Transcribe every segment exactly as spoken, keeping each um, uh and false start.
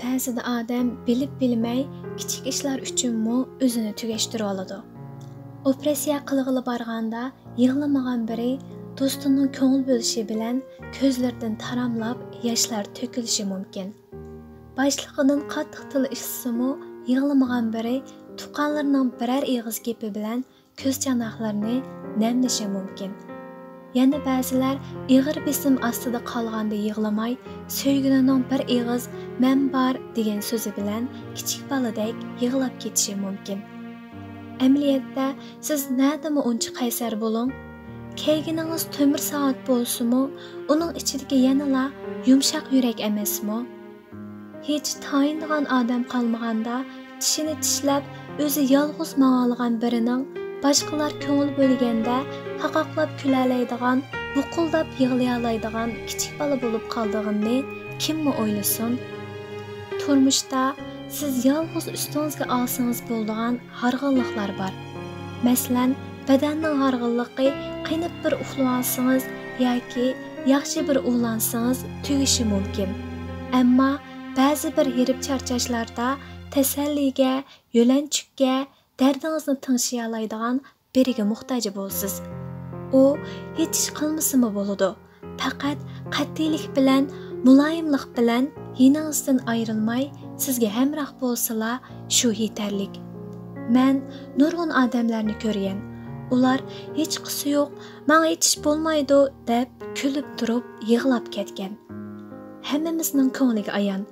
بەزىدە ئادەم بىلىپ بىلمەي كىچىك ئىشلار ئۈچۈنمۇ ئۆزىنى تۈگەشتۈرۈۋالىدۇ. ئوپېراتسىيە قىلغىلى بارغاندا يىغلىمىغان بىرى دوستىنىڭ كۆڭۈل بۆلۈشى بىلەن كۆزلىرىدىن تاراملاپ ياشلار تۆكۈلۈشى مۇمكىن. باشلىقىدىن قاتتىق تىل ئىشلىسىمۇ يىغلىمىغان بىرى تۇغقانلىرىنىڭ بىرەر ئېغىز گېپى بىلەن كۆز چاناقلىرىنى نەملىشى مۇمكىن. يەنە بەزىلەر ئېغىر بېسىم ئاستىدا قالغاندا يىغلىماي، سۆيگىنىنىڭ بىر ئېغىز «مەن بار» دېگەن سۆزى بىلەن كىچىك بالىدەك يىغلاپ كېتىشى مۇمكىن. ئەمەلىيەتتە سىز نەدىمۇ ئۇنچە قەيسەر بولۇڭ. كىيگىنىڭىز تۆمۈر سائەت بولسىمۇ، ئۇنىڭ ئىچىدىكى يەنىلا يۇمشاق يۈرەك ئەمەسمۇ؟ ھېچ تايىنىدىغان ئادەم قالمىغاندا، چىشىنى چىشلەپ، ئۆزى يالغۇز ماڭالىغان بىرىنىڭ باشقىلار كۆڭۈل بۆلگەندە قاقاقلاپ كۈلەلەيدىغان، بۇقۇلداپ يىغلىيالايدىغان كىچىك بالا بولۇپ قالىدىغىنىنى كىممۇ ئويلىسۇن؟ تۇرمۇشتا سىز يالغۇز ئۈستىڭىزگە ئالسىڭىز بولىدىغان ھارغىنلىقلار بار. مەسىلەن، بەدەننىڭ ھارغىنلىقى، قېنىپ بىر ئۇخلىۋالسىڭىز ياكى ياخشى بىر ئۇۋىلانسىڭىز تۈگىشى مۇمكىن. ئەمما بەزى بىر ھېرىپ چارچاشلاردا تەسەللىگە، يۆلەنچۈككە، دەردىڭىزنى تىڭشىيالايدىغان بىرىگە موھتاج بولىسىز. ئۇ ھېچ ئىش قىلمىسىمۇ بولىدۇ. پەقەت قەتئىيلىك بىلەن، مۇلايىملىق بىلەن يېنىڭىزدىن ئايرىلماي، سىزگە ھەمراھ بولسىلا، شۇ يېتەرلىك. مەن نۇرغۇن ئادەملەرنى كۆرگەن. ئۇلار «ھېچقىسى يوق، ماڭا ھېچ ئىش بولمايدۇ» دەپ كۈلۈپ تۇرۇپ يىغلاپ كەتكەن. ھەممىمىزنىڭ كۆڭلىگە ئايان،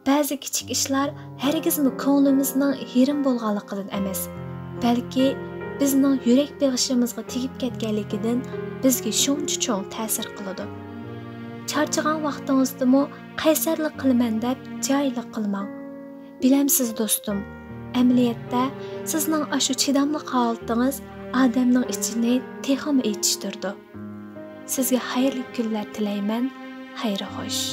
بەزى كىچىك ئىشلار ھەرگىزمۇ كۆڭلىمىزنىڭ يېرىم بولغانلىقىدىن ئەمەس، بەلكى بىزنىڭ يۈرەك بېغىشىمىزغا تېگىپ كەتكەنلىكىدىن بىزگە شۇنچە چوڭ تەسىر قىلىدۇ. چارچىغان ۋاقتىڭىزدىمۇ قەيسەرلىك قىلىمەن دەپ جاھىللىق قىلماڭ. بىلەمسىز دوستۇم، ئەمەلىيەتتە سىزنىڭ ئاشۇ چىداملىق ھالىتىڭىز ئادەمنىڭ ئىچىنى تېخىمۇ ئېچىشتۇرىدۇ. سىزگە خەيرلىك كۈنلەر تىلەيمەن. خەير خوش.